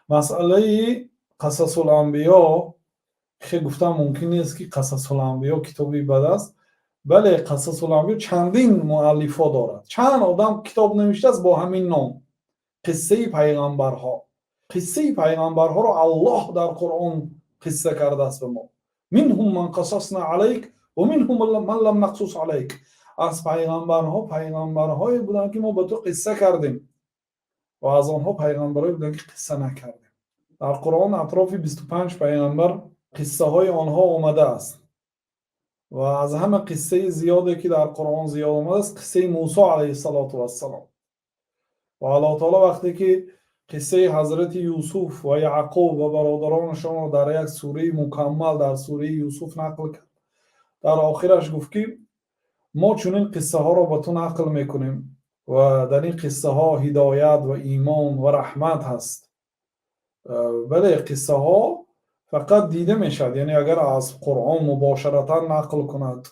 Масъалаи Қасасул-анбиё хе гуфтан мумкин нест, ки Қасасул-анбиё китоби бад аст. Бале, Қасасул-анбиё чандин муаллифҳо дорад. Чанд одам китоб навиштааст бо ҳамин ном. Қиссаи пайғамбарҳо. Қиссаи пайғамбарҳоро Аллоҳ дар Қуръон қисса кардааст ба мо. Минҳум ман қасасна алайк ва минҳум ман лам нақсус алайк. Аз пайғамбарҳо пайғамбарҳое буданд, ки мо ба ту қисса кардем, ва аз онҳо пайғамбарҳое буданд, ки қисса накардем. Дар Қуръон атрофи 25 пайғамбар қиссаҳои онҳо омадааст ва аз ҳама қиссаи зиёде, ки дар Қуръон зиёд омадааст, қиссаи Мусо алайҳиссалоту вассалом. Ва Аллоҳ таоло вақте ки қиссаи ҳазрати Юсуф ва Яъқуб ва бародаронашонро дар як сураи мукаммал, дар сураи Юсуф, нақл кард, дар охираш гуфт, ки мо чунин қиссаҳоро ба ту нақл мекунем ва дар ин қиссаҳо ҳидоят ва имон ва раҳмат ҳаст. Бале, қиссаҳо фақат дида мешавад, яъне агар аз Қуръон мубошаратан нақл кунад,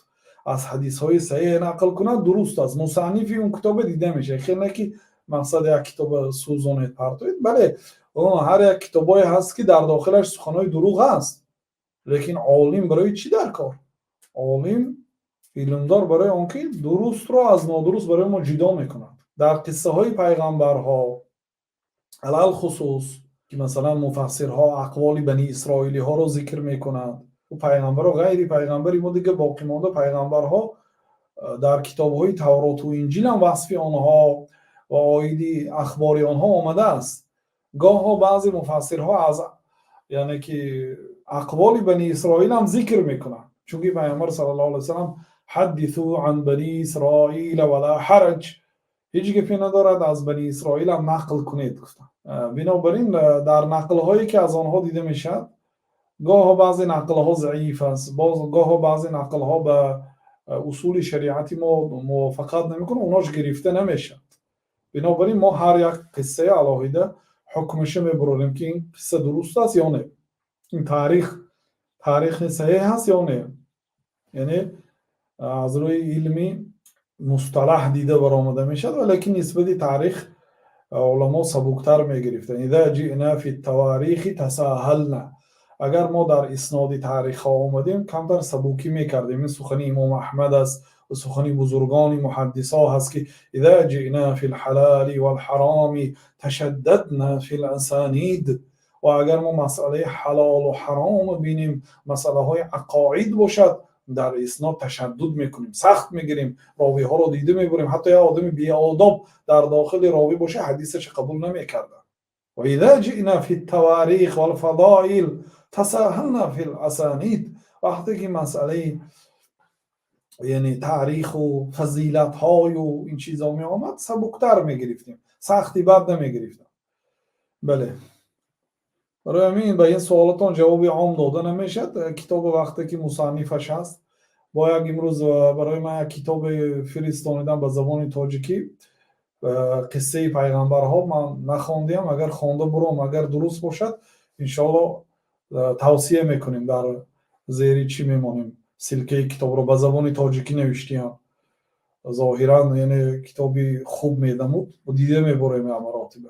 аз ҳадисҳои саҳеҳ нақл кунад, дуруст аст. Мусаннифи он китоба дида мешавад. Хел не, ки мақсад як китоба сӯзонед, партоед. Бале, ҳар як китобое ҳаст, ки дар дохилаш суханҳои дурӯғ ҳаст, лекин олим барои чӣ дар кор? Олим, илмдор барои он ки дурустро аз нодуруст барои мо ҷудо мекунад. Дар қиссаҳои пайғамбарҳо алалхусус, ки масалан муфассирҳо ақволи бани исроилиҳоро зикр мекунанд, ӯ пайғамбарро ғайри пайғамбари мо, дига боқимонда пайғамбарҳо, дар китобҳои Тавроту Инҷил ҳам васфи онҳо ва оиди ахбори онҳо омадааст. Гоҳҳо баъзе муфассирҳо аз, яъне ки, ақволи бани исроил ҳам зикр мекунанд, чунки Пайғамбар саллаллоҳу алайҳи васаллам: "Ҳаддису ан бани исроила вала ҳараҷ", ҳеҷ гапе надорад, аз бани исроил ҳам нақл кунед, гуфтанд. Бинобар ин дар нақлҳое, ки аз онҳо дида мешавад, гоҳо баъзе нақлҳо заиф аст, боз гоҳо баъзе нақлҳо ба усули шариати мо мувофиқат намекунад, онош гирифта намешавад. Бинобар ин мо ҳар як қиссаи алоҳида ҳукмаша мебурорем, ки ин қисса дуруст аст ё не, ин таърих таърихи саҳеҳ аст ё не. Яъне аз рӯи илми мусталаҳ дида баромада мешавад. Валекин нисбати таърих уламо сабуктар мегирифтанд. إذا جئنا في التواريخ تساهلنا. Агар мо дар исноди таърихҳо омадем, камтар сабукӣ мекардем. Ин сухани имом Аҳмад аст ва сухани бузургони муҳаддисҳо ҳаст, ки إذا جئنا في الحلال والحرام تشددنا في الأسانيد. Ва агар мо масъалаи ҳалолу ҳаромро бинем, масъалаҳои ақоид бошад, дар иснод ташаддуд мекунем, сахт мегирем, ровиҳоро дида мебурем. Ҳатто як одами беодоб дар дохили ровӣ боша, ҳадисаша қабул намекарданд. وإذا جئنا في التواريخ والفضائل تساهلنا في الأسانيد. Вақте ки масъалаи, яъне, таъриху фазилатҳою ин чизо меомад, сабуктар мегирифтем, сахти бад намегирифтем. Бале, барои ҳамин ба ин суолатон ҷавоби ом дода намешавад. Китоби вақте ки мусаннифаш ҳаст, бо як имрӯз барои ман як китобе фиристонидан ба забони тоҷикӣ, қиссаи пайғамбарҳо, ман нахондиам. Агар хонда буром, агар дуруст бошад, иншоалло тавсия мекунем, дар зери чӣ мемонем ссылкаи китобро. Ба забони тоҷикӣ навиштиам зоҳиран, яъне китоби хуб медамуд, дида мебурем маротиба.